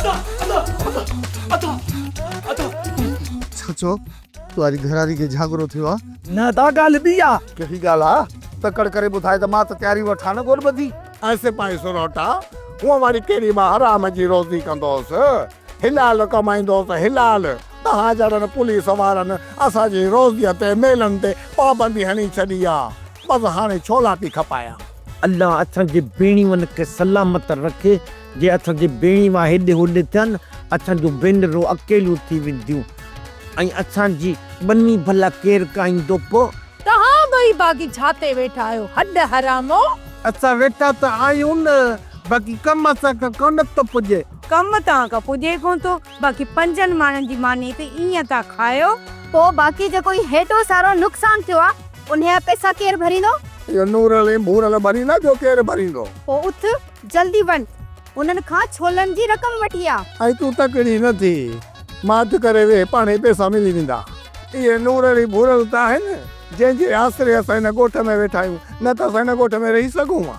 ادا ادا ادا ادا ادا. چاچو تواري گهرواري کي جهاڳرو ٿيو آ. نه ادا ڳالهه ٻي آ. ڪهڙي ڳالهه آ؟ تڪڙ ڪري ٻڌاء ته مان ته تياري وٺان نه گوڏ ٻڌي. ۽ سپاهي سروٽا، هونء وري ڪهڙي مان حرام جي روزي ڪندو هوس. حلال ڪمائيندو هوس حلال. توهان جهڙن پوليس وارن اسان جي روزيء تي ميلن تي پابندي هڻي ڇڏي آ. بس هاڻي ڇولا پي کپايان. الله اسان جي ڀيڻيون کي سلامت رکي، جي اسان جي ڀيڻيون هيڏي هوڏي ٿين، اسان جون ڀينرون اڪيليون ٿي وينديون ۽ اسان جي ٻني ڀلا ڪير ڪاهيندو پوء؟ توهان ٻئي باقي ڇا تي ويٺا آهيو هڏ حرامو. اسان ويٺا ته آهيون نه، باقي ڪم اسان کان ڪونه ٿو پڄي. ڪم توهان کان پڄي ڪونه ٿو، باقي پنجن ماڻهن جي ماني ته ائين ٿا کايو. پوء باقي جيڪو هي هيڏو سارو نقصان ٿيو آ، انهيء جا پئسا ڪير ڀريندو؟ اهو نورل ۽ ڀورل ڀريندا، ٻيو ڪير ڀريندو؟ پوء اٿ، جلدي وڃ، انهن کان ڇولن جي رقم وٺي آ. ۽ تون تڪڙي نه ٿي، ماٺ ڪري ويهه، پاڻهي پئسا ملي ويندا. اهي نورل ۽ ڀورل ته آهن، جنهن جي آسري اسان هن ڳوٺ ۾ ويٺا آهيون، نه ته اسان هن ڳوٺ ۾ رهي سگهون ها.